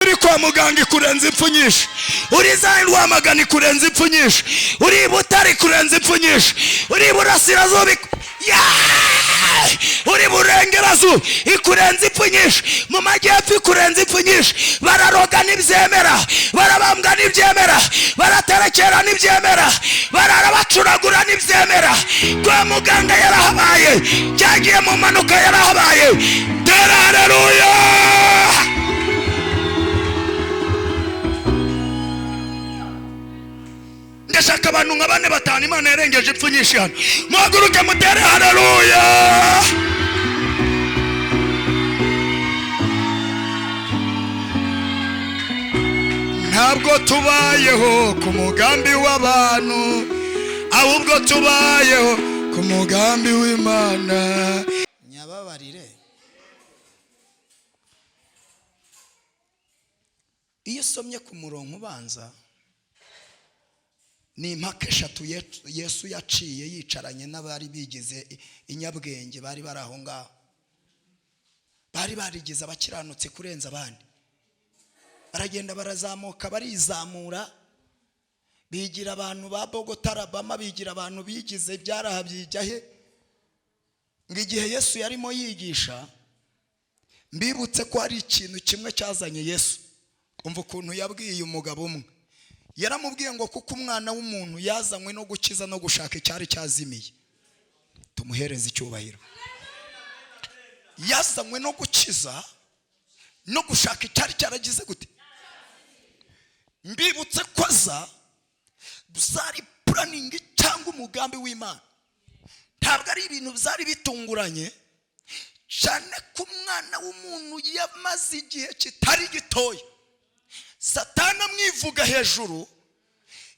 Uri kwa muganga ikurenza impfu nyinshi, uri za Rwamagana ikurenza impfu nyinshi, uri i Butare ikurenza impfu nyinshi, uri iburasirazuba, uri burengerazuba ikurenza impfu nyinshi, mu majyepfo ikurenza impfu nyinshi. Bararoga ntibyemera, barabambwa ntibyemera, baraterekera ntibyemera, barara bacuragura ntibyemera. Kwa muganga yarahabaye, cyagiye mu mpanuka yarahabaye. Tera haleluya! Ndashaka abantu nka bane, batanu Imana yarengeje impfu nyinshi hano, muhaguruke mutere haleluya. Ntabwo tubayeho ku mugambi w'abantu, ahubwo tubayeho ku mugambi w'Imana. Nyababarire, iyo usomye ku murongo ubanza, ni impaka eshatu Yesu yaciye yicaranye n'abari bigize inyabwenge, bari bari aho ngaho, bari barigize abakiranutsi kurenza abandi. Baragenda barazamuka, barizamura, bigira abantu ba Bogota, Alabama, bigira abantu bigize ibyaraha byijya he. Ngo igihe Yesu yarimo yigisha, mbibutse ko hari ikintu kimwe cyazanye Yesu. Umva ukuntu yabwiye umugabo umwe, yaramubwiye ngo kuko umwana w'umuntu yazanywe no gukiza no gushaka icyari cyazimiye. Tumuhereze icyubahiro. Yazanywe no gukiza no gushaka icyari cyaragize gute? Mbibutse ko aza byari planning cyangwa umugambi w'Imana, ntabwo ari ibintu byari bitunguranye cyane ko umwana w'umuntu yamaze igihe kitari gitoya Satani amwivuga hejuru.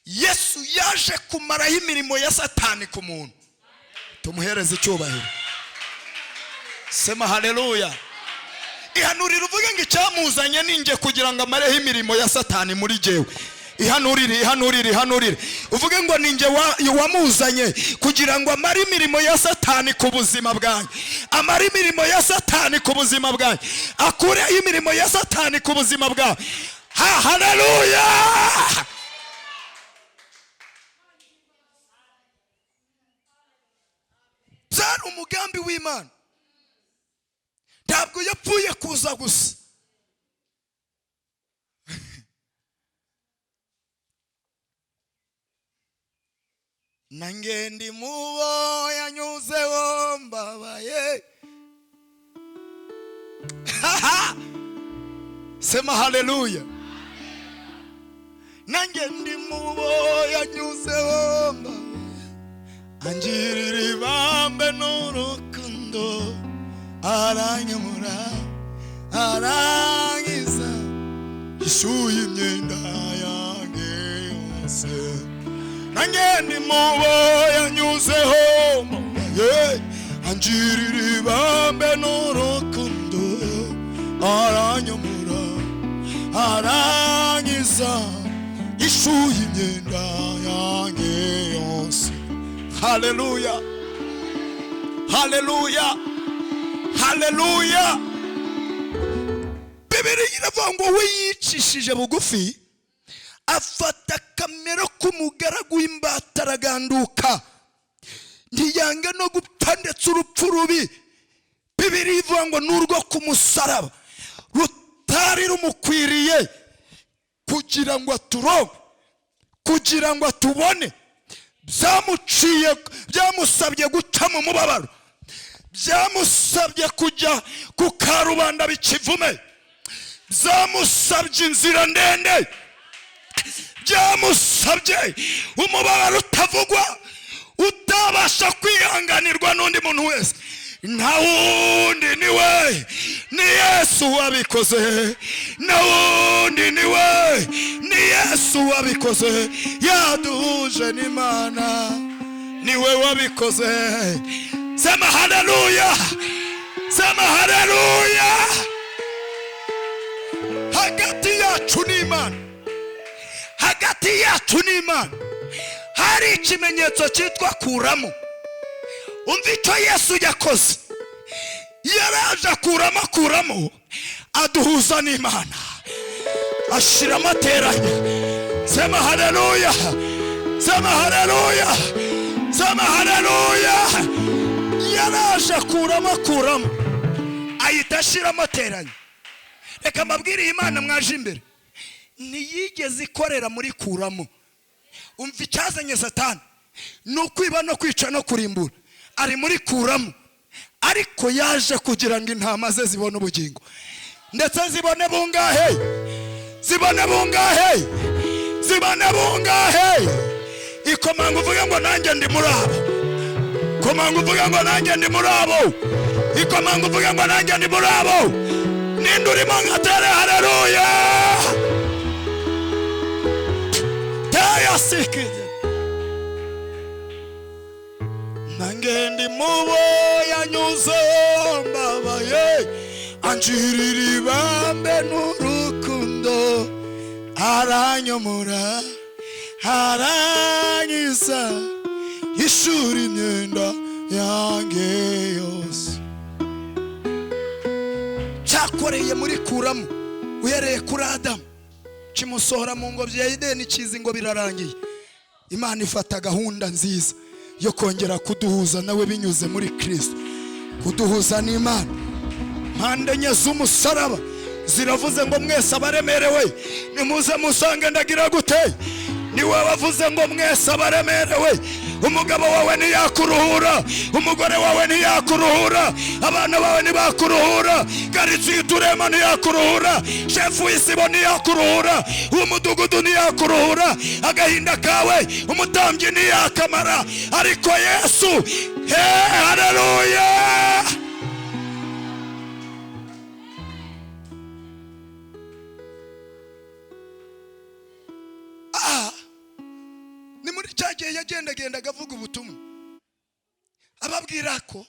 Yesu yaje kumaraho imirimo ya Satani ku muntu. Tumuhereze icyubahiro. Sema haleluya! Ihanurire uvuge ngo icyamuzanye ninjye kugira ngo amareho imirimo ya Satani muri jyewe. Ihanurire, ihanurire, ihanurire, uvuge ngo ninjye wamuzanye kugira ngo amare imirimo ya Satani ku buzima bwanjye, amare imirimo ya Satani ku buzima bwanjye, akureho imirimo ya Satani ku buzima bwawe. Ha, haleluya! Byari umugambi w'Imana, ntabwo yapfuye kuza gusa. Nange ndi mubo yanyuzeho mbabaye. Sema haleluya! Nange ndi mubo yanyuzeho mbabaye, angirira ibambe n'urukundo, aranyamura, arangiza, ishuye imyenda yanjye yose. Nange ndi mubo yanyuzeho mbabaye, angirira ibambe n'urukundo, aranyamura, arangiza, ishuye imyenda yanjye yose. Haleluya, haleluya, haleluya! Bibiri iravuga ngo we yicishije bugufi, afata akamero k'umugaragu w'imbata, araganduka, ntiyanga no gupfa, ndetse urupfu rubi, Bibiri ivuga ngo n'urwo ku musaraba, rutari rumukwiriye, kugira ngo aturonke, kugira ngo atubone. Byamuciye, byamusabye guca mu mubabaro, byamusabye kujya ku karubanda bikivume, byamusabye inzira ndende, byamusabye umubabaro utavugwa, utabasha kwihanganirwa n'undi muntu wese. Nta wundi, ni we, ni Yesu wabikoze. Nta wundi, ni we, ni Yesu wabikoze. Yaduhuje n'Imana, niwe wabikoze. Sema haleluya! Sema haleluya! Hagati yacu n'Imana, hagati yacu n'Imana hari ikimenyetso cyitwa kuramo. Umva icyo Yesu yakoze: yaraje akuramo, akuramo, aduhuza n'Imana. Ashiramo teranya. Sema haleluya, sema haleluya, sema haleluya. Yaraje akuramo, akuramo, ahita ashiramo teranya. Reka mbabwire, iyi Imana mwaje imbere ntiyigeze ikorera muri kuramo. Umva, icyazanye Satani ni ukwiba no kwica no kurimbura, ari muri kuramo, ariko yaje kugira ngo intama ze zibone ubugingo, ndetse zibone bungahe, zibone bungahe, zibone bungahe. Ikomanga uvuge ngo nanjye ndi muri abo. Komanga uvuge ngo nanjye ndi muri abo. Ikomanga uvuge ngo nanjye ndi muri abo. Ninde urimo nkatere haleluya? Tayasikize nange ndi mubo yanyuze mbabaye, anjirira ibambe n'urukundo, aranyomora, aranyiza, ishuri imyenda yange yose. Cyakoreye muri kuramo uhereye kuri Adamu, kimusohora mu ngobyi ya Edeni, kizi ngo birarangiye. Imana ifata gahunda nziza yo kongera kuduhuza nawe binyuze muri Kristo, kuduhuza n'Imana. Mpande enye z'umusaraba ziravuze ngo mwese abaremerewe nimuze musange. Ndagira gute? Niwe wavuze ngo mwese abaremerewe. Umugabo wawe ntiyakuruhura, umugore wawe ntiyakuruhura, abana bawe ntibakuruhura, karitsiye uturema ntiyakuruhura, shefu w'isibo ntiyakuruhura, umudugudu ntiyakuruhura, agahinda kawe umutambyi ntiyakamara, ariko Yesu, he haleluya. Ni muri cya gihe yagendagendaga avuga ubutumwa, ababwira ko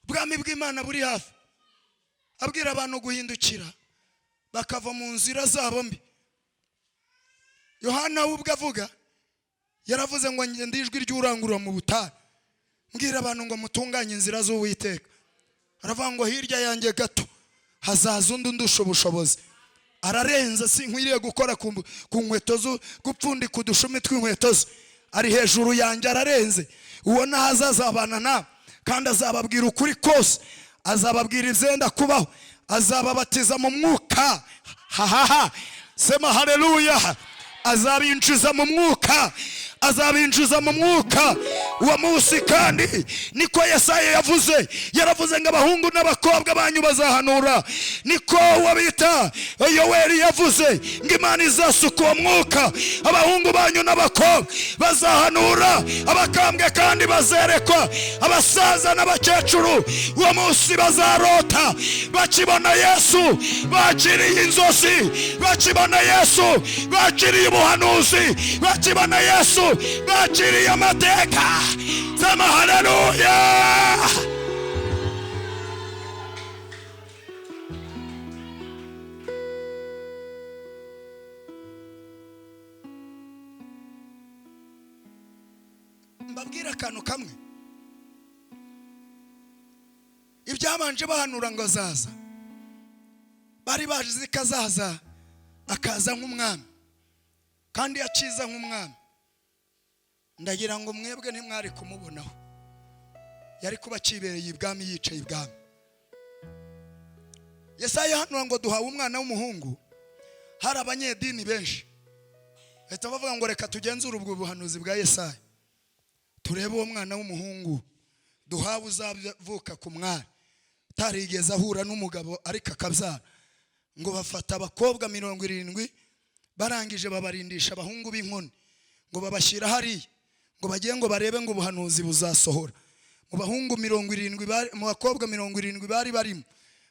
ubwami bw'Imana buri hafi, abwira abantu guhindukira bakava mu nzira zabo mbi. Yohana we ubwo avuga yaravuze ngo ngende ijwi ry'urangurura mu butayu, mbwira abantu ngo mutunganye inzira z'Uwiteka. Aravuga ngo hirya yanjye gato hazaza undi undusha ubushobozi, ararenze, sinkwiriye gukora ku nkweto zo gupfundika udushumi tw'inkweto ze, ari hejuru yanjye, ararenze. Uwo nahaza azabana nawe, kandi azababwira ukuri kose, azababwira ibyenda kubaho, azababatiza mu mwuka. Hahaha, sema haleluya. Azabinjiza mu mwuka, azabinjiza mu mwuka. Uwo munsi kandi niko Yesaya yavuze, yaravuze ngo abahungu n'abakobwa banyu bazahanura. Niko uwo bita Yoweri yavuze ngo Imana izasuka uwo mwuka, abahungu banyu n'abakobwa bazahanura, abakambwe kandi bazerekwa, abasaza n'abakecuru uwo munsi bazarota bakibona Yesu, bakiriye inzozi, bakibona Yesu, bakiriye ubuhanuzi, bakibona Yesu, bakiriye amateka. Sema haleluya. Mbabwira akantu kamwe, ibyabanje bahanura ngo azaza, bari bazi ko azaza akaza nk'umwami, kandi yakiza nk'umwami. Ndagira ngo mwebwe ntimwari kumubonaho, yari kuba akibereye ibwami, yicaye ibwami. Yesaya yahanura ngo duhawe umwana w'umuhungu. Hari abanyedini benshi bahita bavuga ngo reka tugenzure ubwo buhanuzi bwa Yesaya, turebe uwo mwana w'umuhungu duhawe uzavuka ku mwari utarigeze ahura n'umugabo ariko akabyara. Ngo bafata abakobwa 70, barangije babarindisha abahungu b'inkoni, ngo babashyira hariya ngo bagiye ngo barebe ngo ubuhanuzi buzasohora. Mu bahungu 70, mu bakobwa 70 bari barimo,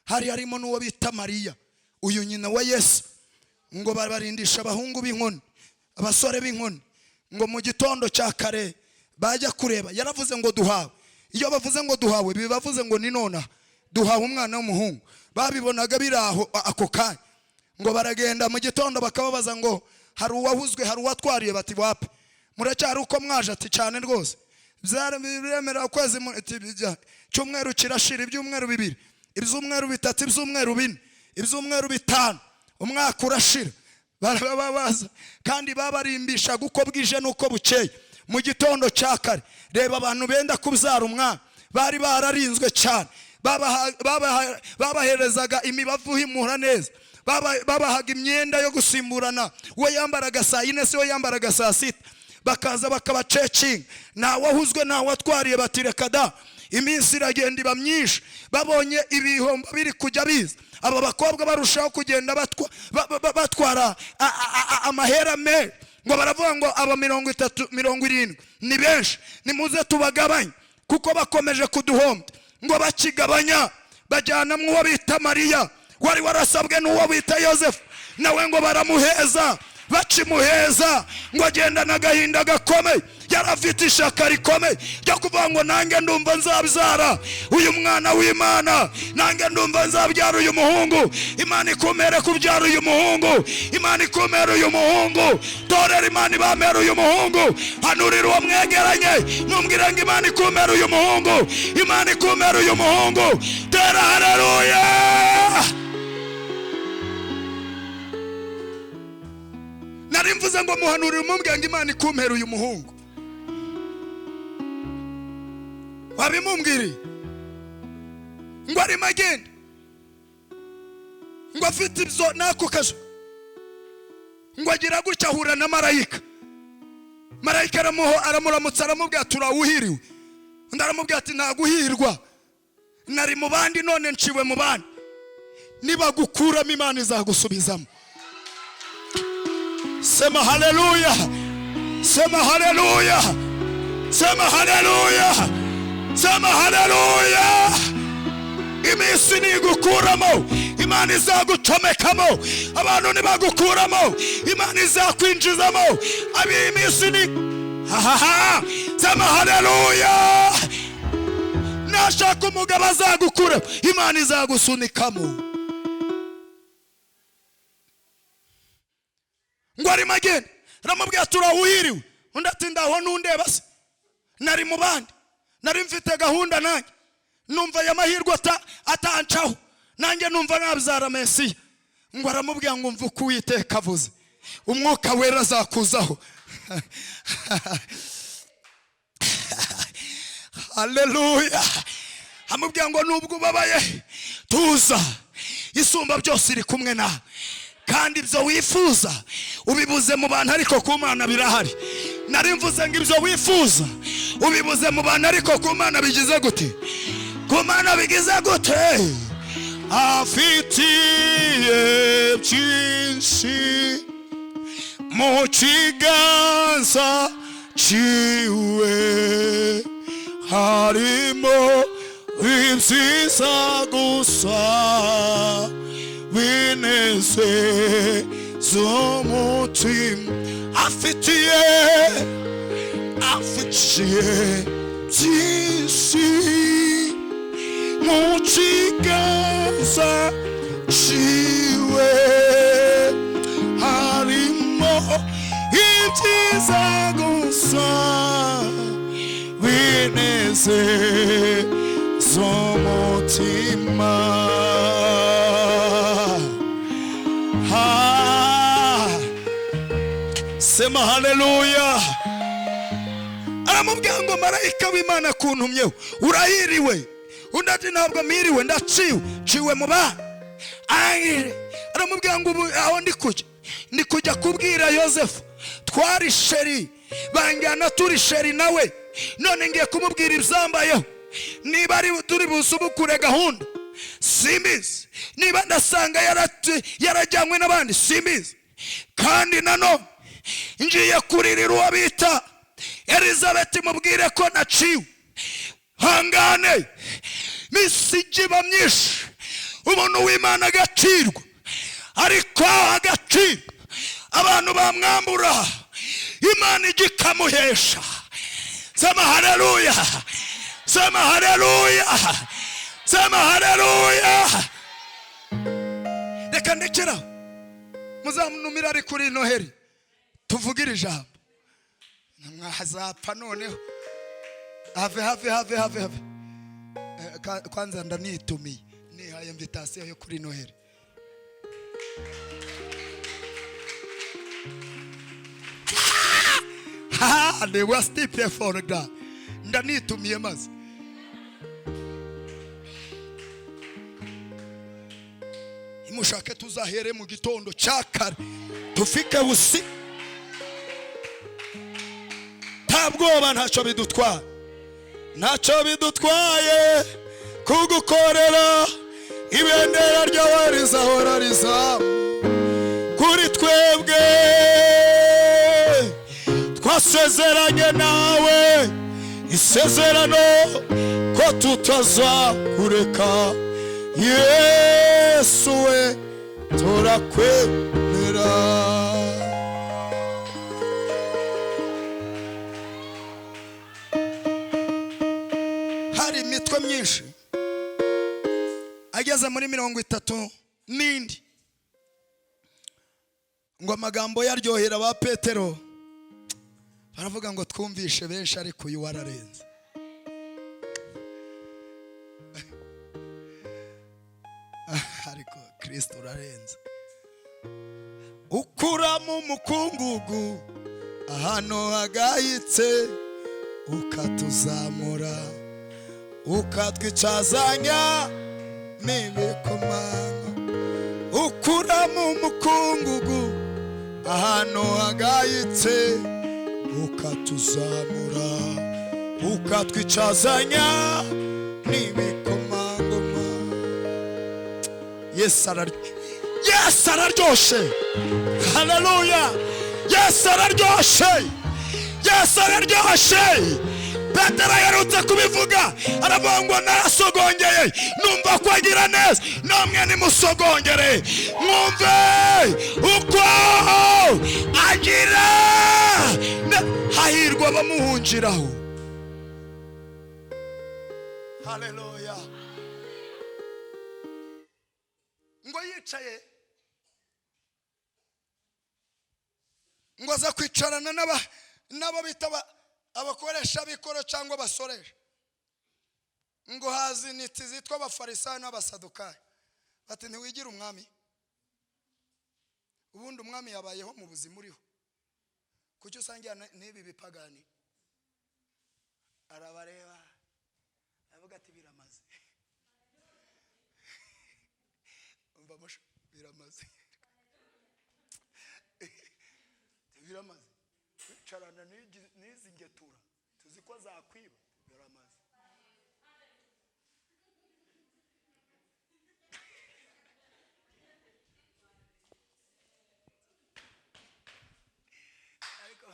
hari harimo n'uwo bita Mariya, uyu nyina wa Yesu. Ngo babarindisha abahungu b'inkoni, abasore b'inkoni, ngo mu gitondo cya kare bajya kureba. Yaravuze ngo duhawe. Iyo bavuze ngo duhawe, bibavuze ngo ni nonaha duhawe umwana w'umuhungu. Babibonaga biri aho ako kanya. Ngo baragenda mu gitondo bakababaza ngo hari uwahuzwe, hari uwatwariye, bati wapi, muracyari uko mwaje? Ati cyane rwose. Byaremera ukwezi, cyumweru kirashira, ibyumweru 2, ibyumweru 3, ibyumweru 4, ibyumweru 5, umwaka urashira. Barababaza kandi babarimbishaga uko bwije n'uko bukeye. Mu gitondo cya kare, reba abantu benda kubyara umwana bari bararinzwe cyane, babaherezaga imibavu ihumura neza, babahaga imyenda yo gusimburana. We yambaraga saa 4, se we yambaraga saa 6, bakaza bakabacekinga, ntawahuzwe ntawatwariye, batireka da. Iminsi iragenda iba myinshi, babonye ibihombo biri kujya biza, aba bakobwa barushaho kugenda batwara amahera menshi. Ngo baravuga ngo aba 30 70 ni benshi, nimuze tubagabanye kuko bakomeje kuduhombya. Ngo bakigabanya bajyana uwo bita Mariya wari warasabwe n'uwo bita Yosefu, nawe ngo baramuheza. Bakimuheza ngo agendana agahinda gakomeye, yari afite ishaka rikomeye ryo kuvuga ngo nange ndumva nzabyara uyu mwana w'Imana, nange ndumva nzabyara uyu muhungu. Imana ikumere kubyara uyu muhungu, Imana ikumere uyu muhungu, torera Imana ibamere uyu muhungu, hanurira uwo mwegeranye mumbwire ngo Imana ikumere uyu muhungu, Imana ikumere uyu muhungu, tera haleluya. Nari mvuze ngo muhanurire umumbwire ngo Imana ikumere uyu muhungu. Wabimumbwiriye ngo arimo agenda ngo afite ibyo n'ako kazu, ngo agira gutya ahura na marayika. Marayika aramuramutsa aramubwira ati urawuhiriwe. Undi aramubwira ati ntaguhirwa, nari mu bandi none nciwe mu bandi. Nibagukuramo Imana izagusubizamo. Sema haleluya, sema haleluya, sema haleluya, sema haleluya. Iminsi nigukuramo Imana izagucomekamo, abantu nibagukuramo Imana izakwinjizamo. Iminsi ni hahaha, sema haleluya. Nashaka umugabo azagukura, Imana izagusunikamo. Ngo arimo agenda aramubwira ati urawuhiriwe. Undi ati ndaho nundeba se, nari mu bandi, nari mfite gahunda nanjye, numva aya mahirwe atancaho, nanjye numva nabyara Mesiya. Ngo aramubwira ngo umva uko Uwiteka avuze, umwuka wera azakuzaho. Haleluya. Amubwira ngo nubwo ubabaye tuza, isumba byose iri kumwe nawe, kandi ibyo wifuza ubibuze mu bantu ariko ku Mana birahari. Nari mvuze ngo ibyo wifuza ubibuze mu bantu ariko ku Mana bigize gute? Ku Mana bigize gute? Afitiye byinshi mu kiganza ciwe, harimo ibyiza gusa binezeza umutima. Afitiye byinshi mu kiganza ciwe, harimo ibyiza gusa binezeza umutima. Sema haleluya. Aramubwira ngo marayika w'Imana kuntumyeho, urahiriwe. Undi ati ntabwo mpiriwe, ndaciwe, ciwe mu bana. Aramubwira ngo ubu aho ndi kujya, ndi kujya kubwira Yosefu, twari sheri, banjyana turi sheri nawe, none ngiye kumubwira ibyambayeho. Niba ari turi busubukure gahunda simbizi, niba ndasanga yarajyanywe n'abandi simbizi, kandi nanone ngiye kuririra uwo bita Elizabeth mubwire ko naciwe. Hangane, misi iba myinshi, umuntu w'Imana agacirwa, ariko agacirwa abantu bamwambura, Imana igikamuhesha. Sema haleluya, sema haleluya, sema haleluya. Reka ndekera muzamunumira ari kuri Noheli tuvugire ijambo, mwazapfa noneho. Have have have have have. Kwanza ndanitumiye, nihaye invitation yo kuri Noheli. Cyane wa stipe forga ndanitumiye maze imushake tuzahere mu gitondo cya kare tufike busi nta bwoba, ntacyo bidutwaye, ntacyo bidutwaye kugukorera. Ibendera ryawe rizahora rizamu kuri twebwe, twasezeranye nawe isezerano ko tutazakureka. Yesu we, turakwemera. Hari imitwe myinshi ageze muri 30 n'indi, ngo amagambo yaryohera ba Petero, baravuga ngo twumvishe benshi ariko uyu wararenze. Ariko Kristo urarenze, ukura mu mukungugu ahantu hagayitse, ukatuzamura ukatwicazanya n'ibikomanga. Ukura mu mukungugu ahantu hagayitse, ukatuzamura ukatwicazanya n'ibikomangoma. Yesu araryoshe, haleluya! Yesu araryoshe, Yesu araryoshe. Petero aherutse kubivuga, aravuga ngo narasogongeye numva ko agira neza, namwe nimusogongere mwumve uko agira. Hahirwa abamuhungiraho. Haleluya! Ngo yicaye, ngo aza kwicarana n'abo bita abakoresha b'ikoro cyangwa abasoresha, ngo haza intiti zitwa Abafarisayo n'Abasadukayo, bati ntiwigira umwami? Ubundi umwami yabayeho mu buzima uriho, kuki usangira n'ibi bipagani? Arabareba aravuga ati biramaze. Umva musho, biramaze, biramaze kwicarana n'izi ngetura tuzi ko zakwiba, biramaze. Ariko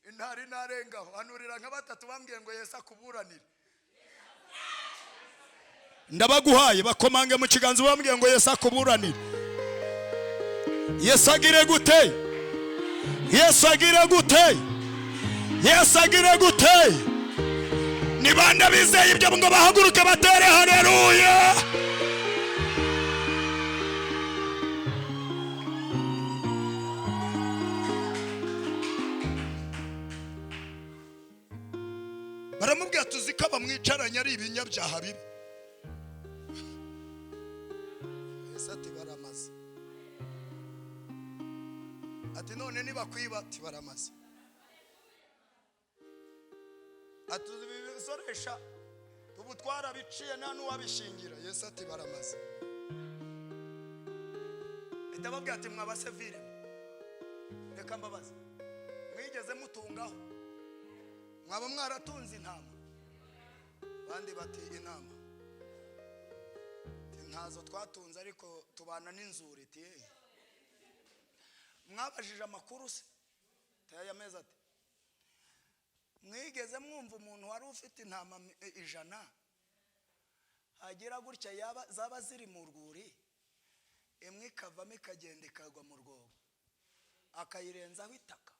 intari narengaho hanurira nka batatu bambwiye ngo Yesu akuburanire, ndabaguhaye, bakomange mu kiganza bambwiye ngo Yesu akuburanire. Yesu agire gute? Yesu agire gute? Yesu agire gute? Ni bande bizeye ibyo ngo bahaguruke batere haleluya? Baramubwira tuzi ko abamwicaranye ari ibinyabyaha bibi. Yesu ati baramaze. Ati none nibakwiba? Ati baramaze. Ati bisoresha ubu twarabiciye nta n'uwabishingira. Yesu ati baramaze. Ndababwira ati mwabasevire, reka mbabaze, mwigeze mutungaho? Mwaba mwaratunze intama? Abandi bati intama ntazo twatunze ariko tubana n'inzuri. Ati mwabajije amakuru se? Tayameze ati mwigeze mwumva umuntu wari ufite intama 100 hagira gutya yaba zaba ziri mu rwuri, imwe ikavamo ikagenda ikagwa mu rwobo akayirenzaho itaka?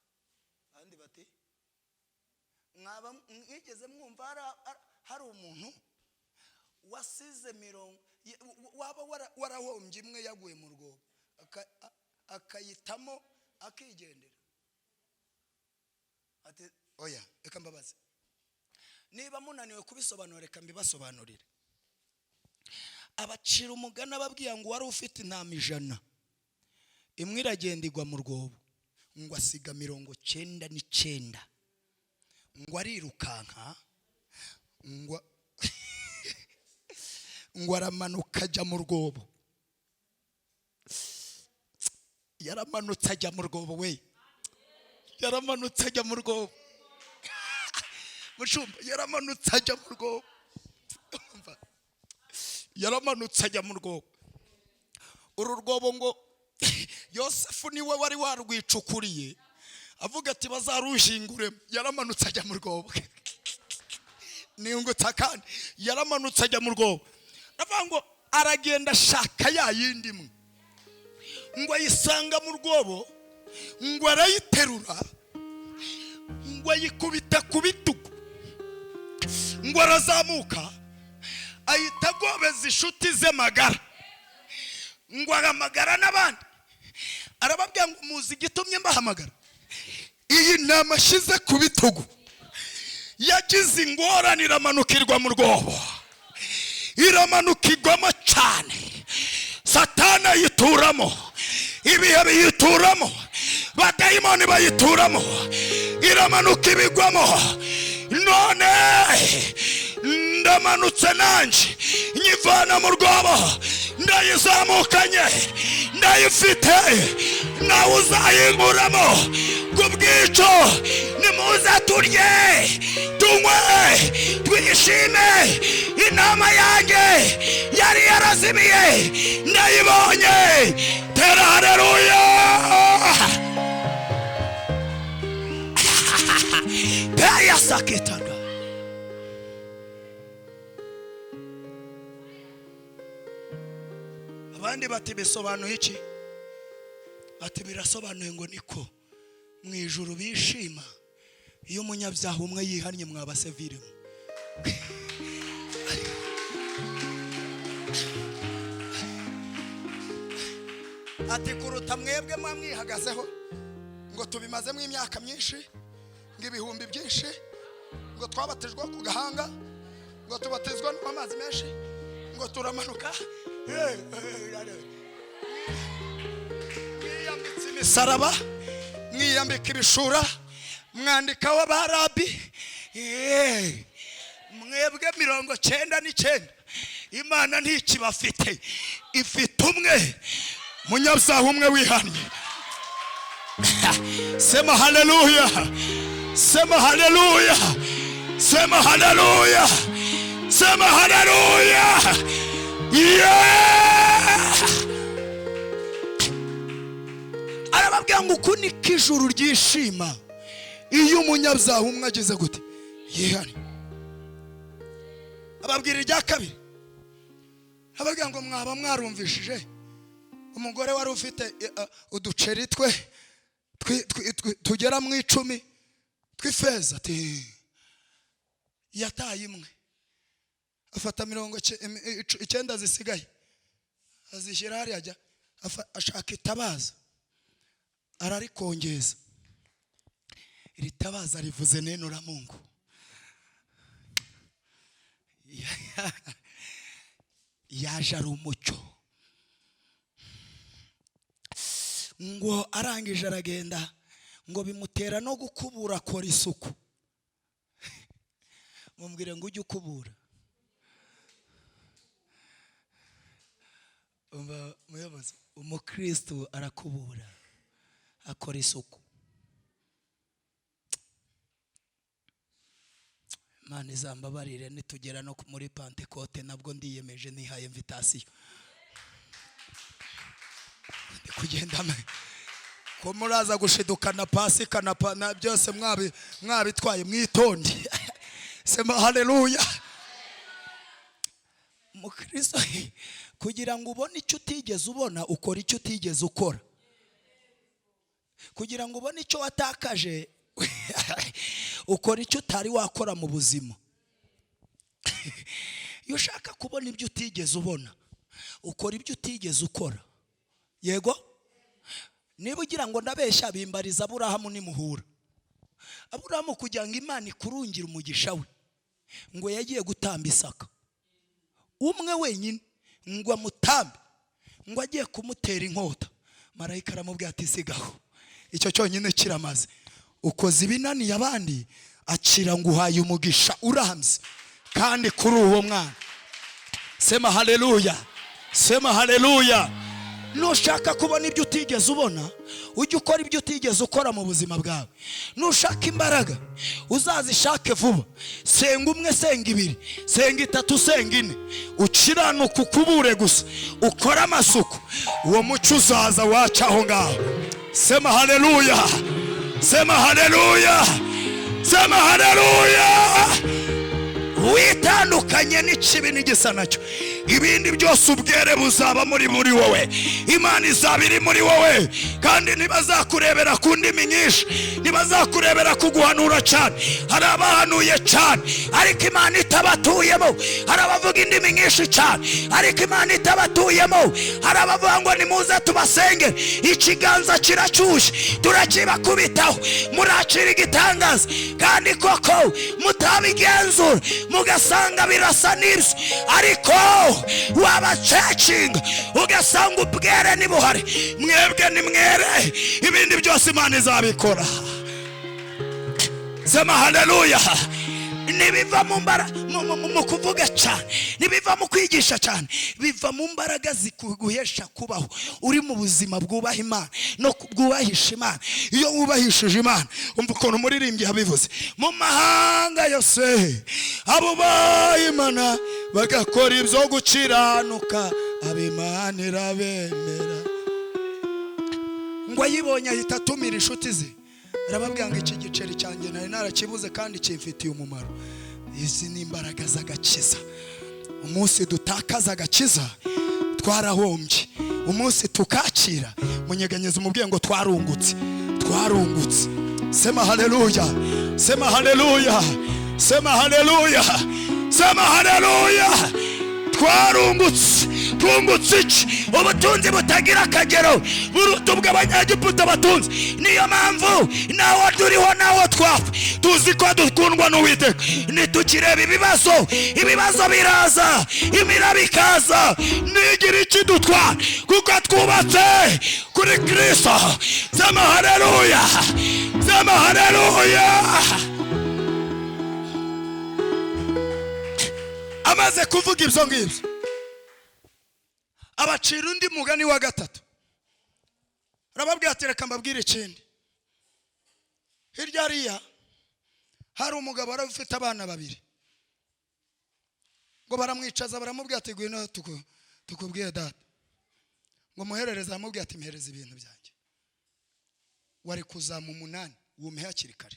Abandi bati mwaba mwigeze mwumva hari umuntu wasize mirongo, waba warahombye imwe yaguye mu rwobo akayitamo akigendera? Ati oya, reka mbabaze, niba munaniwe kubisobanura reka mbibasobanurire. Abacira umugani ababwira ngo wari ufite intama 100, imwe iragenda igwa mu rwobo, ngo asiga 99. Ngo arirukanka, ngo aramanuka ajya mu rwobo. Yaramanutse ajya mu rwobo we, yaramanutse ajya mu rwobo. Mushumba, yaramanutse ajya mu rwobo. Umva, yaramanutse ajya mu rwobo. Uru rwobo ngo Yosefu niwe wari warwicukuriye, avuga ati bazarushinguremo. Yaramanutse ajya mu rwobo. Ningutsa kandi yaramanutse ajya mu rwobo. Aravuga ngo aragenda ashaka ya yindi imwe, ngo ayisanga mu rwobo, ngo arayiterura, ngo ayikubita ku bitugu, ngo arazamuka ahita agobeza inshuti ze magara, ngo ahamagara n'abandi, arababwira ngo muzi igitumye mbahamagara? Iyi ntama ashyize ku bitugu yagize ingorane, iramanukirwa mu rwobo, iramanukirwamo cyane, Satani ayituramo, ibihe biyituramo, badayimoni bayituramo, iramanuka ibigwamo. None ndamanutse nanjye nyivana mu rwobo, ndayizamukanye, ndayifite, nawe uzayinkuramo. Ku bw'icyo nimuze turye, tunywe, twishime. Intama yanjye yari yarazimiye ndayibonye. Tera haleluya. Peya sakitanda. Abandi bati bisobanuye iki? Bati birasobanuye ngo niko mu ijuru bishima iyo umunyabyaha umwe yihannye, mwabaseviremo. Ati kuruta mwebwe mwamwihagazeho ngo tubimazemo imyaka myinshi, ngo ibihumbi byinshi, ngo twabatijwe ku gahanga, ngo tubatizwa n'amazi menshi, ngo turamanuka, mwiyambitse imisaraba, mwiyambika ibishura, mwandikaho abarabi. Mwebwe 99 Imana ntikibafite, ifite umwe munyabyaha umwe wihannye. Sema haleluya, sema haleluya, sema haleluya, sema haleluya. Yeah! Arababwira ngo uku niko ijuru ryishima iyo umunyabyaha umwe agize gute? Yihannye. Ababwira irya kabiri, ababwira ngo mwaba mwarumvishije umugore wari ufite uduceri twe tugera mu 10 tw'ifeza, ati yataye imwe, afata 90 zisigaye azishyira hariya, ajya ashaka itabaza ararikongeza. Iri tabaza rivuze neno la Mungu. Yaje ari umucyo. Ngo arangije aragenda, ngo bimutera no gukubura, akora isuku. Mumbwire ngo ujye ukubura. Umva muyobozi, umukristo arakubura, akora isuku. Imana izambabarire nitugera no muri Pentecote, nabwo ndiyemeje, nihaye invitation. Ndi kugenda ko muraza gushidukana Pasika na byose mwabitwaye, mwitonde. Sema haleluya. Mukristo, kugira ngo ubone icyo utigeze ubona, ukora icyo utigeze ukora. Kugira ngo ubone icyo watakaje, ukora icyo utari wakora mu buzima. Iyo ushaka kubona ibyo utigeze ubona, ukora ibyo utigeze ukora. Yego, niba ugira ngo ndabeshya, bimbariza Aburahamu nimuhura. Aburahamu kugira ngo Imana ikurungire umugisha we, ngo yagiye gutamba Isaka umwe wenyine, ngo amutambe, ngo agiye kumutera inkota, marayika aramubwira ati sigaho, icyo cyonyine kiramaze, ukoze ibinaniye abandi, Akira, nguhaye umugisha urambye kandi kuri uwo mwana. Sema haleluya, sema haleluya. Nushaka kubona ibyo utigeze ubona, ujye ukora ibyo utigeze ukora mu buzima bwawe. Nushaka imbaraga, uzazishake vuba. Senga umwe, senga ibiri, senga itatu, senga ine, ukiranuka, ukubure gusa, ukore amasuku, uwo muco uzaza waca aho ngaho. Sema haleluya, sema haleluya, sema haleluya. Witandukanye n'ikibi n'igisa nacyo, ibindi byose ubwere buzaba muri wowe. Imana izaba iri muri wowe, kandi ntibazakurebera ku ndimi nyinshi, ntibazakurebera ku guhanura cyane. Hari abahanuye cyane ariko Imana itabatuyemo. Hari abavuga indimi nyinshi cyane ariko Imana itabatuyemo. Hari abavuga ngo nimuze tubasenge, ikiganza kiracyushye, turakibakubitaho, murakira igitangaza, kandi koko mutabigenzura mugasanga birasa n'ibyo, ariko wabacekinga ugasanga ubwere nibuhari. Mwebwe ni mwere, ibindi byose Imana izabikora. Sema haleluya. Nibiva mu mbara mu kuvuga cyane, nibiva mu kwigisha cyane, biva mu mbaraga zikuguhesha kubaho uri mu buzima bwubaha Imana no bwubahisha Imana. Iyo wubahishije Imana, umva ukuntu umuririmbyi yabivuze: mu mahanga yose abubaha Imana bagakora ibyo gukiranuka, ab'Imana irabemera. Ngo ayibonye ahita atumira inshuti ze, arababwira ngo iki giceri cyanjye nari narakibuze kandi kimfitiye umumaro. Izi ni imbaraga z'agakiza. Umunsi dutakaza agakiza twarahombye, umunsi tukakira munyeganyeza umubwiye ngo twarungutse, twarungutse. Sema haleluya, sema haleluya, sema haleluya, sema haleluya. Twarungutse. Twungutse iki? Ubutunzi butagira akagero, buruta ubw'Abanyegiputa batunze. Niyo mpamvu nawo turiho nawo twapfa tuzi ko dukundwa n'Uwiteka. Nitukireba ibibazo, ibibazo biraza, imiraba ikaza, nigira ikidutwara kuko twubatse kuri Kristo. Sema haleluya, sema haleluya. Amaze kuvuga ibyo ngibyo, abacira undi mugani wa gatatu, arababwira ati reka mbabwire ikindi. Hirya hariya hari umugabo wari ufite abana babiri, ngo baramwicaza baramubwira ati ngwino tukubwire data. Ngo muherereze, aramubwira ati mpereze ibintu byanjye, wari kuzama 8 wume hakiri kare.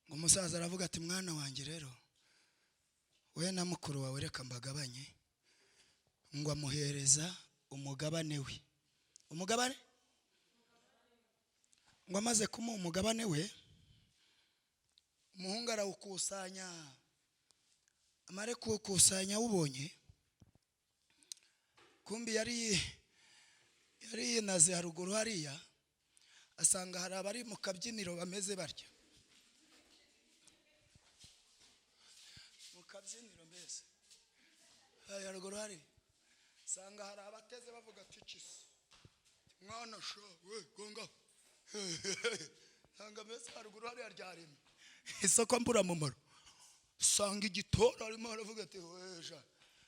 Ngo umusaza aravuga ati mwana wanjye rero we na mukuru wawe reka mbagabanye. Ngo amuhereza umugabane we, umugabane. Ngo amaze kumuha umugabane we, umuhungu arawukusanya. Amare kuwukusanya awubonye, kumbi yari yinaze haruguru hariya, asanga hari abari mu kabyiniro bameze barya mu kabyiniro mbese haruguru hari, sanga hari abateze bavuga ati kisi mwana sha we gonga. Sanga mbese haruguru hariya ryaremye isoko mburamumaro, sanga igitora arimo aravuga ati weja,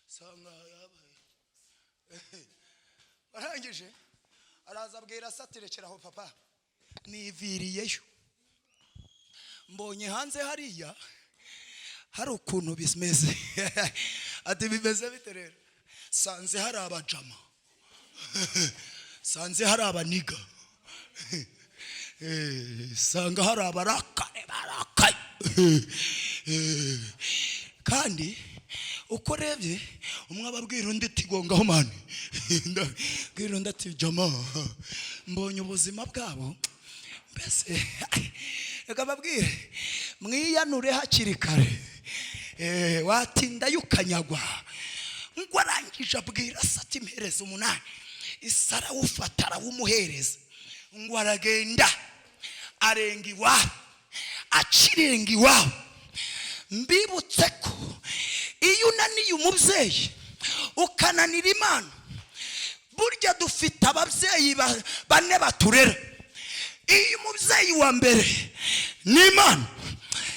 sanga yabaye. Arangije araza abwira se ati rekeraho papa, niviriyeyo mbonye hanze hariya hari ukuntu bimeze. Ati bimeze bite rero? Sanze hari abajama, sanze hari abaniga, sanga hari abarakare barakaye. Kandi uko urebye umwe ababwira undi ati gongaho mani, abwira undi ati jama, mbonye ubuzima bwabo mbese. Reka babwire mwiyanure hakiri kare, watinda yukanyagwa. Ngo arangije abwira se ati mpereza 8, ise arawufata arawumuhereza. Ngo aragenda arenga iwabo, akirenga iwabo. Mbibutse ko iyo unaniye umubyeyi ukananira Imana, burya dufite ababyeyi bane baturera. Iyo umubyeyi wa mbere ni Imana,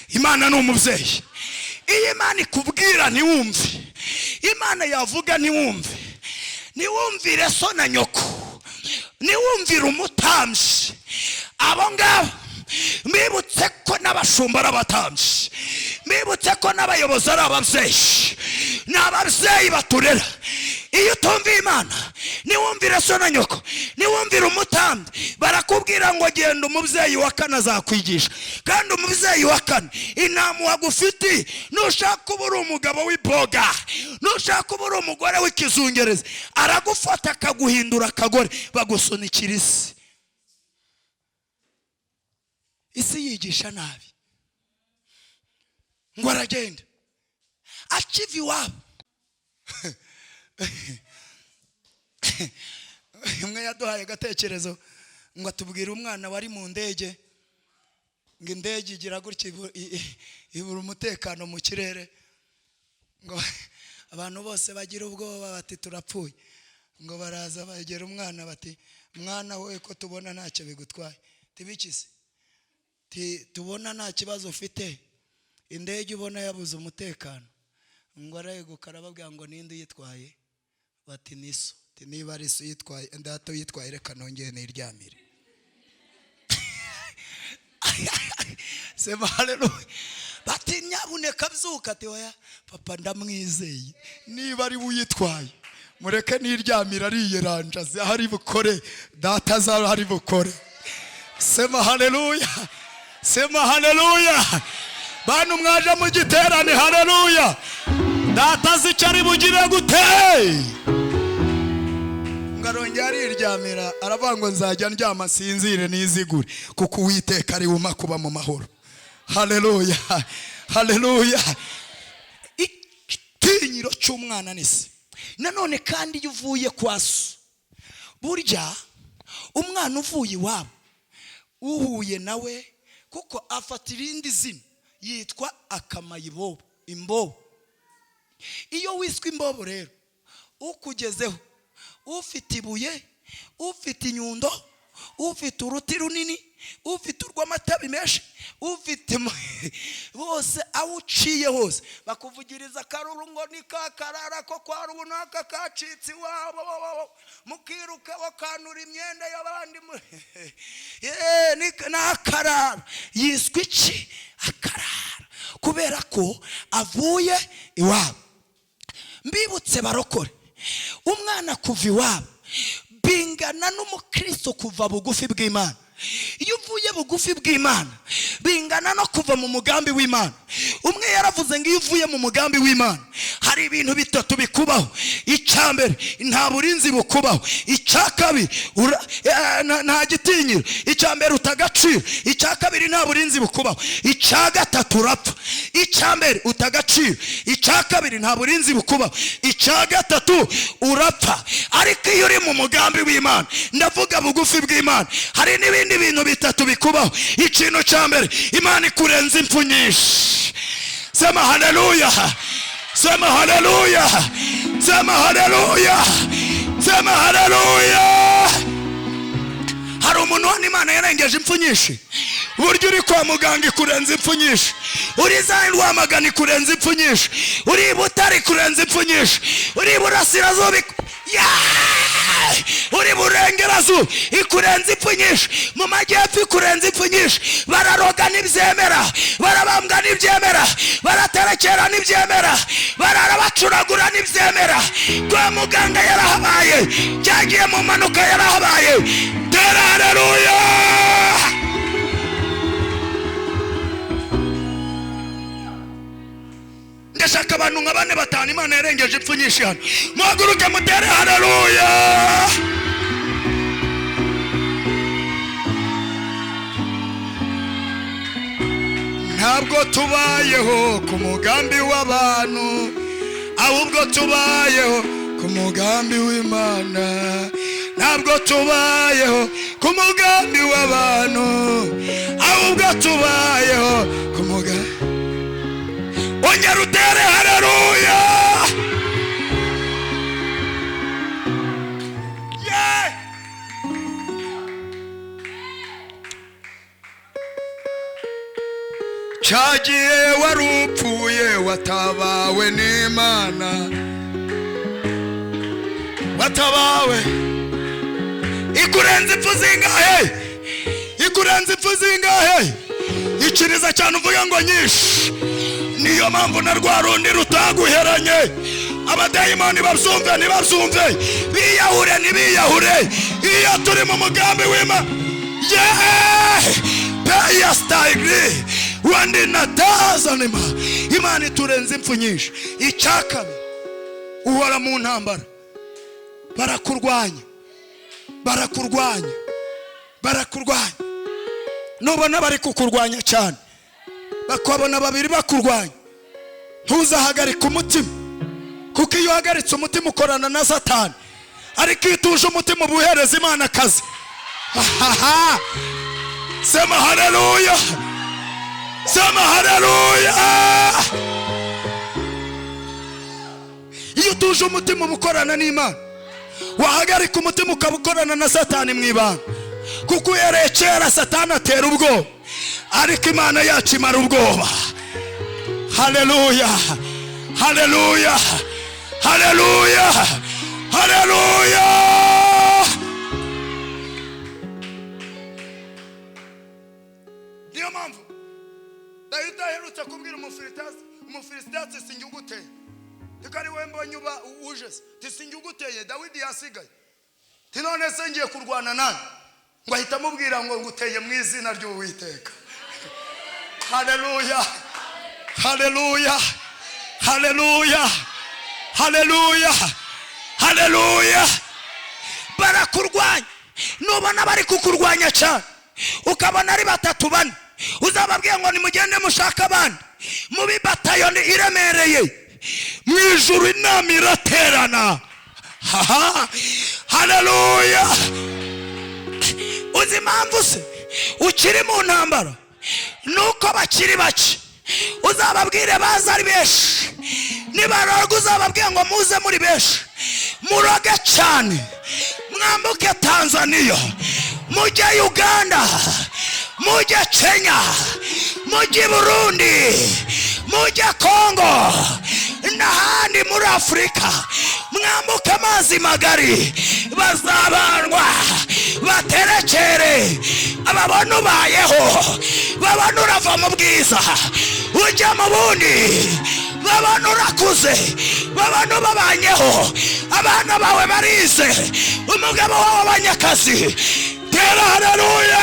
Imana ni umubyeyi. Iyo Imana ikubwira ntiwumve, Imana yavuga ntiwumve, ntiwumvire so na nyoko, ntiwumvire umutambyi. Abo ngabo mbibutse ko n'abashumba ari abatambyi, mbibutse ko n'abayobozi ari ababyeyi, ni ababyeyi baturera. Iyo utumviye Imana, ntiwumvire so na nyoko, ntiwumvire umutambyi, barakubwira ngo genda umubyeyi wa kane azakwigisha. Kandi umubyeyi wa kane intama wagufitiye, nushaka uba uri umugabo w'iboga, nushaka uba uri umugore w'ikizungerezi, aragufata akaguhindura akagore, bagusunikira isi. Isi yigisha nabi. Ngo aragenda akiva iwabo. Umwe yaduhaye agatekerezo ngo atubwire umwana wari mu ndege, ngo indege igira gutya ibura umutekano mu kirere, ngo abantu bose bagira ubwoba bati turapfuye. Ngo baraza bagera umwana bati mwana we ko tubona ntacyo bigutwaye, tibikize tubona nta kibazo ufite, indege ubona yabuze umutekano. Ngo areguka arababwira ngo ninde uyitwaye, bati niso. Niba ari so uyitwaye, data uyitwaye, reka nongere niryamire. Sema haleluya. Bati nyabuneka byuka, ati oya papa ndamwizeye, niba ari uyitwaye mureke niryamire, ariyeranja aho ari bukore, data aza ari bukore. Sema haleluya, sema haleluya. Bantu mwaje mu giterane, haleluya. Data azi icyo ari bugire gute. Arongera ariryamira, aravuga ngo nzajya ndyama nsinzire nizigure, kuko Uwiteka ari wuma kuba mu mahoro. Haleluya, haleluya. Igitinyiro cy'umwana ni se. Nanone kandi iyo uvuye kwa so, burya umwana uvuye iwabo uhuye nawe, kuko afata irindi zina yitwa akamayibobo, imbobo. Iyo wiswe imbobo rero, ukugezeho ufite ibuye, ufite inyundo, ufite uruti runini, ufite urw'amatabi menshi, ufite bose aho uciye hose bakuvugiriza akaruru ngo ni ka karara ko kwa runaka kacitse iwabo, mukiruka bakanura imyenda y'abandi. Ni akarara. Yiswe iki? Akarara, kubera ko avuye iwabo. Mbibutse barokore, umwana kuva iwabo bingana n'umukristo kuva bugufi bw'Imana. Iyo uvuye bugufi bw'Imana bingana no kuva mu mugambi w'Imana. Umwe yaravuze ngo iyo uvuye mu mugambi w'Imana hari ibintu bitatu bikubaho. Icya mbere, nta burinzi bukubaho. Icya kabiri, nta gitinyiro. Icya mbere, uta agaciro. Icya kabiri, nta burinzi bukubaho. Icya gatatu, urapfa. Icya mbere, uta agaciro. Icya kabiri, nta burinzi bukubaho. Icya gatatu, urapfa. Ariko iyo uri mu mugambi w'Imana, ndavuga bugufi bw'Imana, hari n'ibindi bintu bitatu bikubaho. Ikintu cya mbere, Imana ikurenza impfu nyinshi. Sema haleluya, sema haleluya, sema haleluya, sema haleluya. Hari umuntu hano Imana yarengeje impfu nyinshi. Burya uri kwa muganga ikurenza impfu nyinshi, uri za Rwamagana ikurenza impfu nyinshi, uri i Butare ikurenza impfu nyinshi, uri iburasirazuba, uri burengerazuba ikurenza impfu nyinshi, mu majyepfo ikurenza impfu nyinshi. Bararoga ntibyemera, barabambwa ntibyemera, baraterekera ntibyemera, barara bacuragura ntibyemera. Kwa muganga yarahabaye, cyagiye mu mpanuka yarahabaye. Tera haleluya. Ndashaka abantu nka bane batanu Imana yarengeje impfu nyinshi hano, muhaguruke mutere haleluya. Ntabwo tubayeho ku mugambi w'abantu, ahubwo tubayeho ku mugambi w'Imana. Ntabwo tubayeho ku mugambi w'abantu, ahubwo tubayeho ku mugambi. Ongera utere haleluya. Yeah. Cyagiye warupfuye, watabawe n'Imana, watabawe. Ikurenza ipfu zingahe? Ikurenza ipfu zingahe? Ikiriza cyane uvuga ngo nyinshi. Niyo mpamvu na rwa rundi rutaguheranye. Abadayimoni babyumve ntibabyumve, biyahure ntibiyahure, iyo turi mu mugambi w'Imana. Peyasitayigiri wandi na tazanima. Imana iturenza impfu nyinshi. Icyakabi, uhora mu ntambara, barakurwanya, barakurwanya, barakurwanya. Nubona bari kukurwanya cyane, bakabona babiri bakurwanya, ntuzahagarike umutima, kuko iyo uhagaritse umutima ukorana na Satani. Ariko iyo utuje umutima uba uhereza Imana akazi. Sema haleluya, sema haleluya. Iyo utuje umutima uba ukorana n'Imana. Wahagarika umutima ukaba ukorana na Satani mu ibanga, kuko uhereye kera Satani atera ubwoba, ariko Imana yacu imara ubwoba. Haleluya, haleluya, haleluya, haleluya. Niyo mpamvu Dawidi aherutse kubwira Umufilisitasi, sinjye uguteye, tiko ari we mbonye uba uje se, ti sinjye uguteye. Dawidi yasigaye, ti none se ngiye kurwana nani? Ngo ahita amubwira ngo nguteye mu izina ry'Uwiteka. Haleluya, haleluya, haleluya, haleluya, haleluya. Barakurwanya. Nubona bari kukurwanya cyane, ukabona ari batatu bane, uzababwiye ngo nimugende mushaka abandi mubi batayoni iremereye. Mu ijuru inama iraterana. Haleluya. Uzi impamvu se ukiri mu ntambara? Nuko bakiri bake. Uzababwire baza ari benshi. Nibaroga uzababwire ngo muze muri benshi, muroge cyane, mwambuke Tanzania, mujye Uganda, mujye Kenya, mujye Burundi, mujye Kongo n'ahandi muri Afurika, mwambuke amazi magari, bazabanwa baterekere, ababona ubayeho, babona urava mu bwiza ujya mu bundi, babona urakuze, babona ubabanyeho, abana bawe barize, umugabo wawe abanyakazi. Tera haleluya.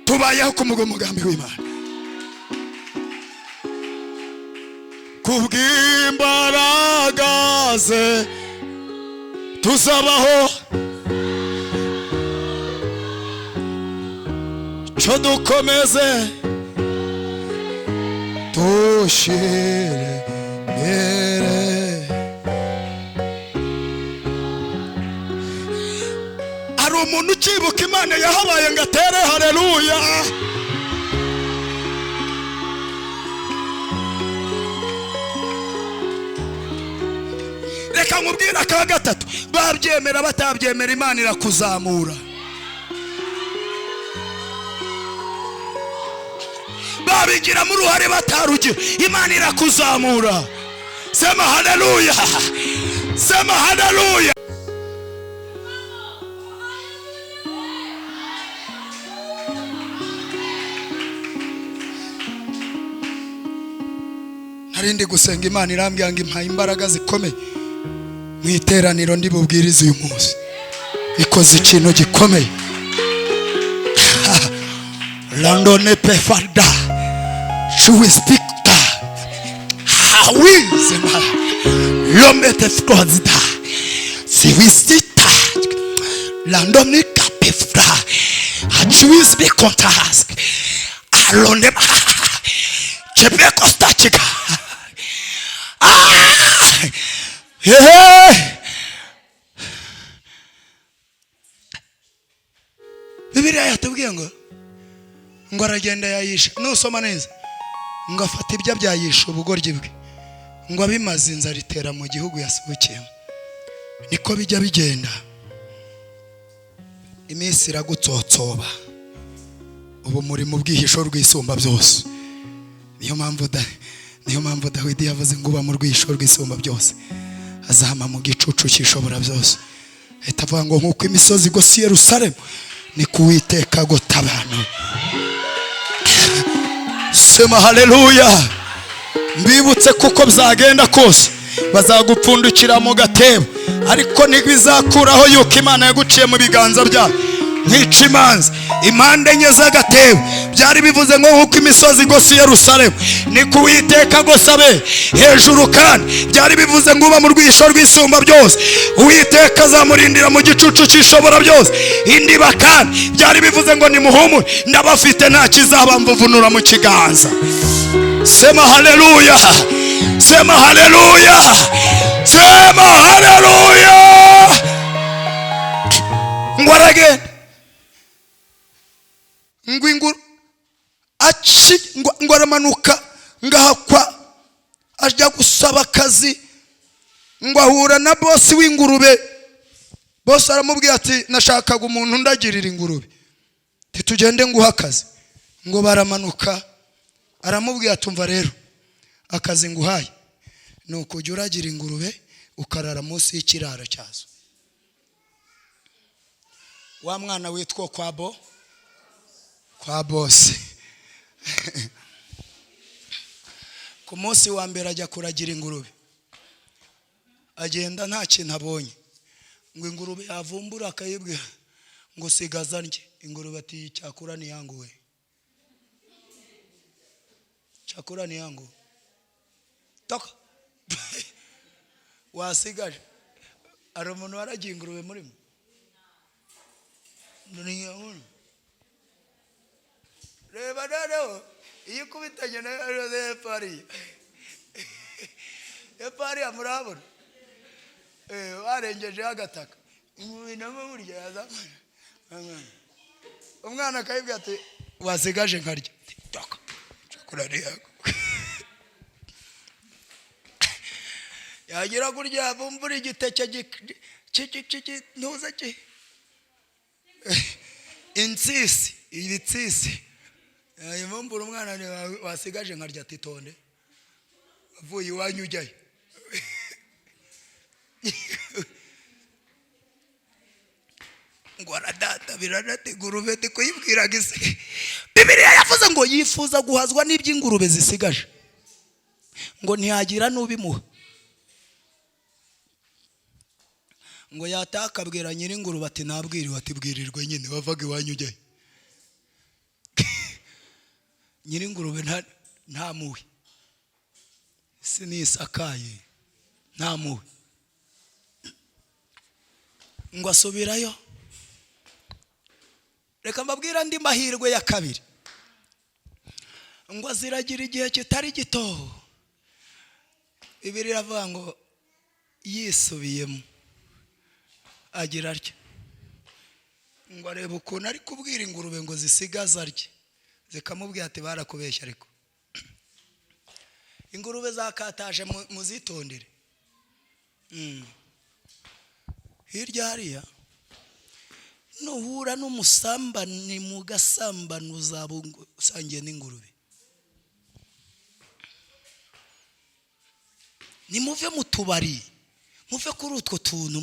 Tubayeho ku mugambi w'Imana. Kubw'imbaraga ze tuzabaho, cyo dukomeze dushire imbere. Hari umuntu ukibuka Imana yahabaye ngo atere haleluya? Reka nkubwire aka gatatu, babyemera batabyemera, Imana irakuzamura. Babigiramo uruhare batarugira, Imana irakuzamura. Sema haleluya, sema haleluya. Narindi gusenga Imana irambwira ngo impaye imbaraga zikomeye mu iteraniro ndi bubwirize uyu munsi. Ikoze ikintu gikomeye. London pefada she speak hawizema lomete fkozda siwisita London kapefra achuis be contrast alone chepe costa chica. Bibiliya yatubwiye ngo aragenda yayisha. Nusoma neza Ngo afate ibyo abyayisha ubugoryi bwe, ngo abimaze inzara itera mu gihugu yasuhukiyemo. Niko bijya bigenda, iminsi iragutsotsoba. Ubu muri mu bwihisho rw'isumba byose. Niyo mpamvu Dawidi yavuze ngo uba mu rwihisho rw'isumba byose azahama mu gicucu cy'ishobora byose. Ahita avuga ngo nk'uko imisozi igose i Yerusalemu ni ku Uwiteka agota abantu. Sema haleluya. Mbibutse kuko byagenda kose bazagupfundikira mu gatebo, ariko ntibizakuraho yuko Imana yaguciye mu biganza byayo. Nkica imanza impande enye z'agatebo, byari bivuze ngo nk'uko imisozi igose i Yerusalemu ni ku Uwiteka agosabe hejuru, kandi byari bivuze ngo uba mu rwisho rw'isumba byose Uwiteka azamurindira mu gicucu cy'ishobora byose. Indiba kandi byari bivuze ngo nimuhumure ndabafite nta kizabamvuvunura mu kiganza. Sema haleluya, sema haleluya, sema haleluya. Ngo aragenda ngo inguru aci ngo aramanuka ngahakwa ajya gusaba akazi, ngo ahura na bosi w'ingurube. Bosi aramubwira ati nashakaga umuntu ndagirira ingurube, titugende nguha akazi. Ngo baramanuka, aramubwira ati umva rero akazi nguhaye ni ukujya uragira ingurube ukarara munsi y'ikiraro cyazo. Wa mwana witwa kwa kwa bosi ku munsi wa mbere ajya kuragira ingurube, agenda nta kintu abonye. Ngo ingurube yavumbura akayibwira ngo sigaza ndye. Ingurube ati cyakura ni yangu we, cyakura ni yangu toka. Wasigaje. Hari umuntu waragiye ingurube murimo? Reba noneho iyo ukubitanye na hepfo hariya murabona barengejeho agataka burya yazamara umwana akayibwira ati wasigaje nkarya toka yagira kurya bumbura igiteke ntuza insisi ibitsisi ivumbura umwana wasigaje nkarya ati tonde avuye iwanyu ujyayo. Ngo aradata biranategurube kuyibwiraga isi. Bibiliya yavuze ngo yifuza guhazwa n'iby'ingurube zisigaje, ngo ntiyagira n'ubimuha. Ngo yatakabwira nyir'ingurube ati nabwiriwe, ati bwirirwe nyine wavaga iwanyu ujyayo. Nyir'ingurube nta muwe, sinisakaye nta muwe. Ngo asubirayo. Reka mbabwira andi mahirwe ya kabiri. Ngo aziragira igihe kitari gito. Bibiliya iravuga ngo yisubiyemo agira atya, ngo areba ukuntu ari kubwira ingurube ngo zisigaze arye, zikamubwira ati barakubeshya. Ariko ingurube zakataje muzitondere. Hirya hariya nuhura n'umusambani mugasambana uzaba usangiye n'ingurube. Nimuve mu tubari, muve kuri utwo tuntu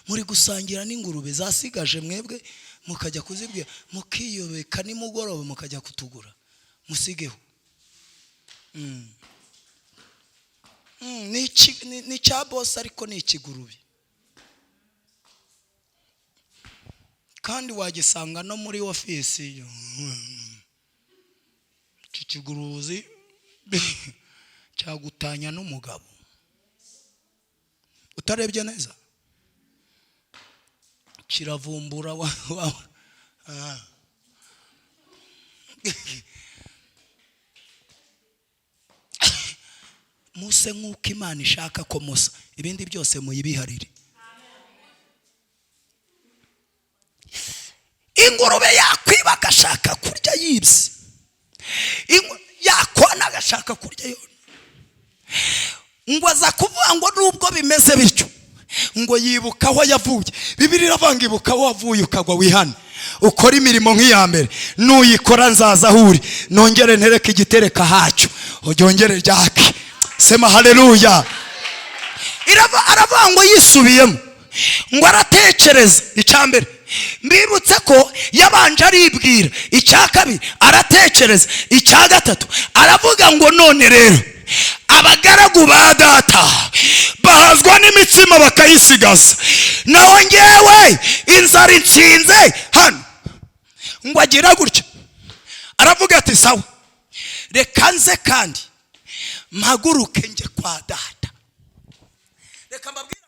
muri gusangira n'ingurube zasigaje, mwebwe mukajya kuzibwira mukiyobeka nimugoroba mukajya kutugura, musigeho. Ni cya boss ariko ni ikigurube, kandi wagisanga no muri ofisi. Iki kiguruzi cyagutanya n'umugabo utarebye neza, kiravumbura. Muse nk'uko Imana ishaka ko musa, ibindi byose muyibiharire. Ingurube yakwiba agashaka kurya yibye, yakona Ndashaka kurya Yona. Ngo aza kuvuga ngo nubwo bimeze bityo, ngo yibuka aho yavuye. Bibiri iravanga: ibuka aho wavuye ukagwa, wihane, ukora imirimo nk'iya mbere. Nuyikora nzaza aho uri, nongere ntereke igitereka hacyo, ryongere ryake. Sema haleluya. Aravuga ngo yisubiyemo, ngo aratekereza. Icya mbere, mbibutse ko yabanje aribwira. Icya kabiri, aratekereza. Icya gatatu, aravuga ngo none rero abagaragu ba data bahazwa n'imitsima bakayisigaza, naho ngewe inzara itsinze hano. Ngo agira gutya, aravuga ati: "Sawa, reka nze kandi mpaguruke njye kwa data." Reka mbabwire.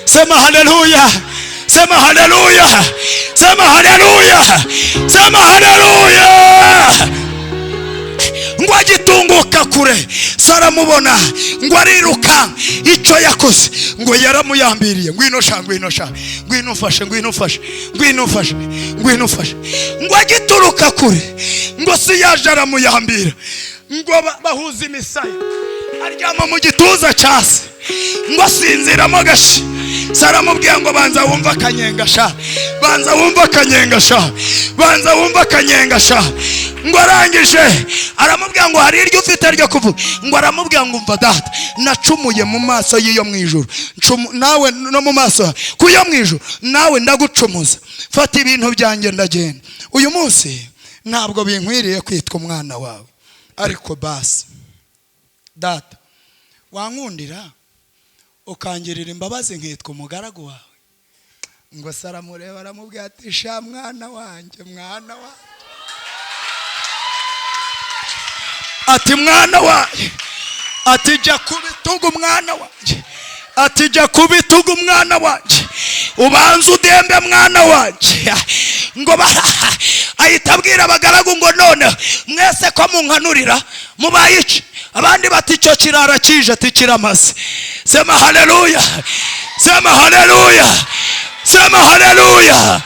Sema haleluya, sema haleluya, sema haleluya, sema haleluya. Ngo agitunguka kure, se aramubona, ngo ariruka. Icyo yakoze, ngo yaramuyambiriye: "Ngwino sha, ngwino sha, ngwino ufashe, ngwino ufashe, ngwino ufashe, ngwino ufashe." Ngo agituruka kure, ngo si yaje aramuyambira, ngo bahuze imisaya, aryama mu gituza cya se, ngo asinziramo gashi. Se aramubwira ngo: "Banza wumve akanyenga sha, banza wumve akanyenga sha, banza wumve akanyenga sha." Ngo arangije aramubwira ngo: "Hari iryo ufite ryo kuvuga?" Ngo aramubwira ngo: "Umva data, nacumuye mu maso y'iyo mu ijuru, nawe no mu maso ku yo mu ijuru, nawe ndagucumuza. Fata ibintu byanjye, ndagenda. Uyu munsi ntabwo binkwiriye kwitwa umwana wawe. Ariko basi data, wankundira ukangirira imbabazi nkitwa umugaragu wawe." Ngo se aramureba, aramubwira ati: "Sha mwana wanjye, mwana wanjye," ati: "Mwana wanjye," ati: "Jya ku bitugu, mwana wanjye," ati: "Jya ku bitugu, mwana wanjye, ubanze udembe, mwana wanjye." Ngo ahita abwira abagaragu ngo: "None mwese ko munkanurira, mubaye iki?" Abandi bati: "Icyo kirara kije," ati: "Kiramaze." Sema haleluya, sema haleluya, sema haleluya,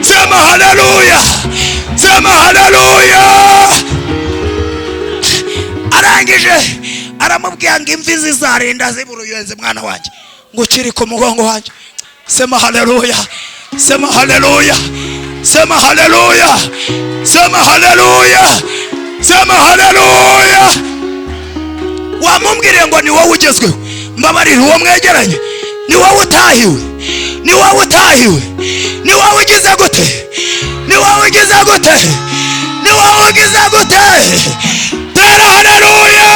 sema haleluya, sema haleluya. Arangije aramubwira ngo: "Imvi zizarinda zibura uruyenzi, mwana wanjye, ngo ukiri ku mugongo wanjye." Sema haleluya, sema haleluya, sema haleluya, sema haleluya, sema haleluya. Wamubwiriye ngo ni wowe ugezweho. Mbabarira uwo mwegeranye: ni wowe utahiwe, ni wowe utahiwe, ni wowe ugize gute, ni wowe ugize gute, ni wowe ugize gute? Tera haleluya.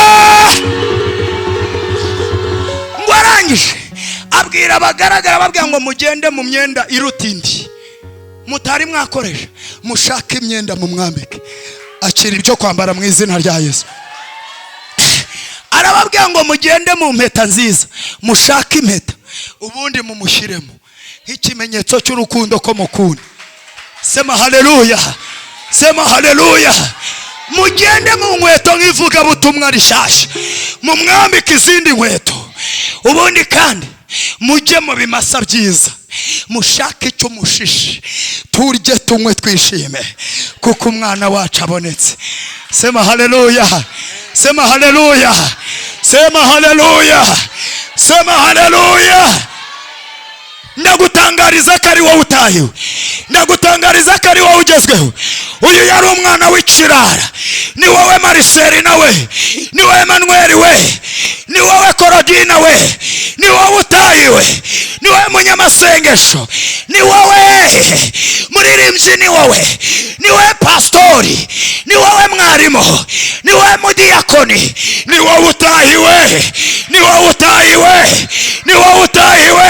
Ngo arangije abwira abagaragara, ababwira ngo: "Mugende mu myenda iruta indi mutari mwakoresha, mushake imyenda mumwambike." Akira ibyo kwambara mu izina rya Yesu. Arababwira ngo: "Mugende mu mpeta nziza, mushake impeta, ubundi mumushyiremo nk'ikimenyetso cy'urukundo ko mukunda." Sema haleluya, sema haleluya. "Mugende mu nkweto nk'ivugabutumwa rishyashya, mumwambike izindi nkweto. Ubundi kandi mujye mu bimasa byiza, mushake icyo mushishe, turye, tunywe, twishime, kuko umwana wacu abonetse." Sema haleluya, sema haleluya, sema haleluya, sema haleluya. Ndagutangariza ko ari wowe utahiwe, ndagutangariza ko ari wowe ugezweho. Uyu yari umwana w'ikirara. Ni wowe Mariseri, nawe ni wowe Emanuweli we, ni wowe Korodina we, ni wowe utahiwe, ni wowe munyamasengesho, ni wowe muririmbyi, ni wowe, ni wowe pasitori, ni wowe mwarimu, ni wowe mudiyakoni, ni wowe utahiwe, ni wowe utahiwe, ni wowe utahiwe.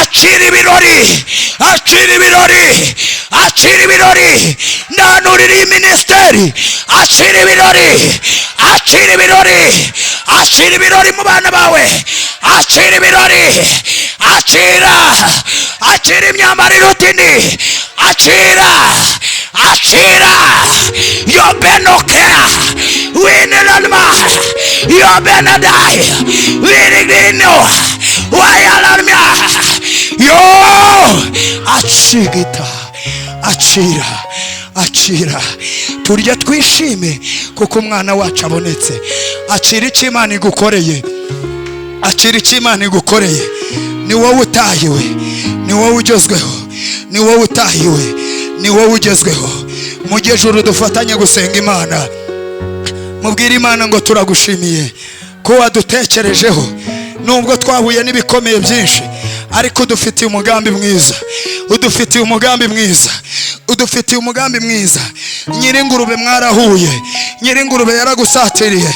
Akira ibirori, akira ibirori, akira ibirori. Ndanurira iyi minisiteri. Akira ibirori, akira ibirori, akira ibirori mu bana bawe, akira ibirori, akira, akira imyambaro iruta indi, akira, akira yobenokea winilolma yobenadai wirigino wayalarmya yo acigita. Akira, akira, turye, twishime, kuko umwana wacu abonetse. Akira icyo Imana igukoreye, akira icyo Imana igukoreye. Ni wowe utahiwe, ni wowe ugezweho, ni wowe utahiwe, ni wowe ugezweho. Mujye juru, dufatanye gusenga Imana. Mubwire Imana ngo: "Turagushimiye ko wadutekerejeho. Nubwo twahuye n'ibikomeye byinshi, ariko udufitiye umugambi mwiza, udufitiye umugambi mwiza, udufitiye umugambi mwiza." Nyiringurube mwarahuye, nyiringurube yaragusatiriye,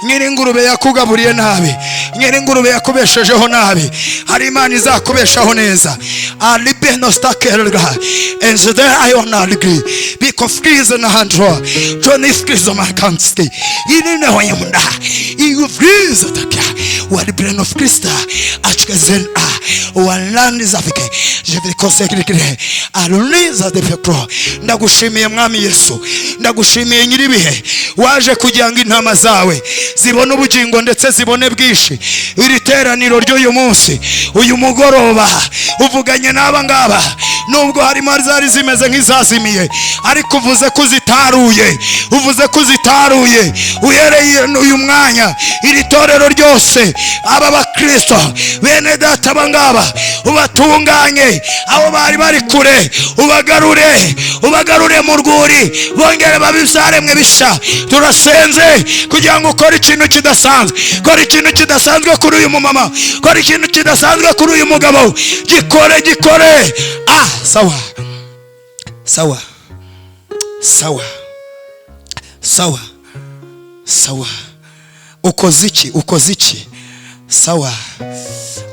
nyiringurube yakugaburiye nabi, nyiringurube yakubeshejeho nabi. Hari Imana izakubeshaho neza. Alibenostakelga enzede ayonalgri bikofrize na handro joniskrizo makanski ininehonyamunda iyufrize takya walibrenof krista achkezen a Walanizafike jevikonsekrikire aluniza defekro. Ndagushimiye Mwami Yesu, ndagushimiye nyiribihe waje kugira ngo intama zawe zibone ubugingo ndetse zibone bwinshi. Iri teraniro ry'uyu munsi, uyu mugoroba, uvuganye n'aba ngaba, nubwo harimo zari zimeze nk'izazimiye, ariko uvuze ko uzitaruye, uvuze ko uzitaruye. Uhereye uyu mwanya, iri torero ryose, aba bakristo bene data, aba ngaba ubatunganye, aho bari bari kure ubagarure, ubagarure mu rwuri, bongere babe ibyaremwe bisha. Turasenze kugira ngo ukore ikintu kidasanzwe. Kora ikintu kidasanzwe kuri uyu mumama, kora ikintu kidasanzwe kuri uyu mugabo, gikore, gikore. Ah, sawa sawa sawa sawa sawa. Ukoze iki? Ukoze iki? Sawa,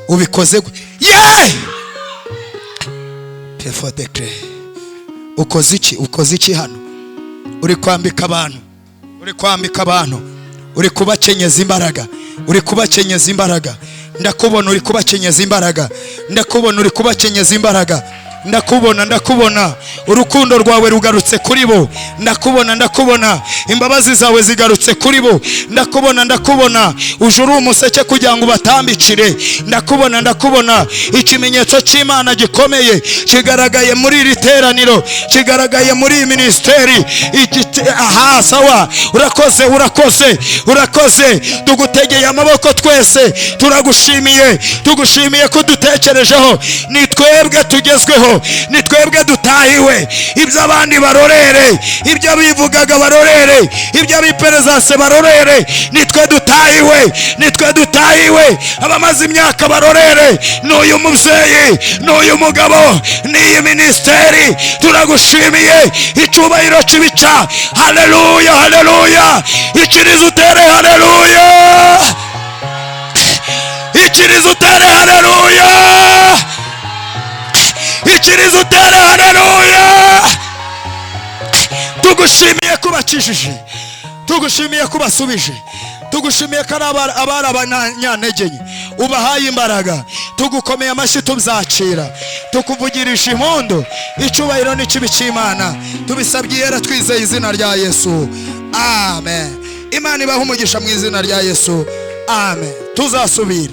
ubikoze ye pefodekre. Ukoze iki? Ukoze iki hano? Uri kwambika abantu, uri kwambika abantu, uri kubakenyeza imbaraga, uri kubakenyeza imbaraga. Ndakubona uri kubakenyeza imbaraga, ndakubona uri kubakenyeza imbaraga, ndakubona, ndakubona. Urukundo rwawe rugarutse kuri bo, ndakubona, ndakubona. Imbabazi zawe zigarutse kuri bo, ndakubona, ndakubona. Uje uri umuseke kugira ngo ubatambikire, ndakubona, ndakubona. Ikimenyetso cy'Imana gikomeye kigaragaye muri iri teraniro, kigaragaye muri iyi minisiteri. Aha, sawa, urakoze, urakoze, urakoze. Tugutegeye amaboko twese, turagushimiye, tugushimiye ko udutekerejeho. Ni twebwe tugezweho, ni twebwe dutahiwe. Ibyo abandi barorere, ibyo bivugaga barorere, ibyo abiperezase barorere, ni twe dutahiwe, ni twe dutahiwe. Abamaze imyaka barorere, n'uyu mubyeyi, n'uyu mugabo, n'iyi minisiteri. Turagushimiye, icyubahiro kibica. Haleluya, haleluya. Ikiriza utere haleluya, ikiriza utere haleluya, ikiriza utere haleluya. Tugushimiye ko ubakijije, tugushimiye ko ubasubije, tugushimiye ko ari abari abanyantege nke ubahaye imbaraga. Tugukomeye amashyi, tubyakira, tukuvugirisha impundu. Icyubahiro n'ikibi cy'Imana, tubisabye yera twizeye izina rya Yesu, amen. Imana ibahe umugisha mu izina rya Yesu, amen. Tuzasubira.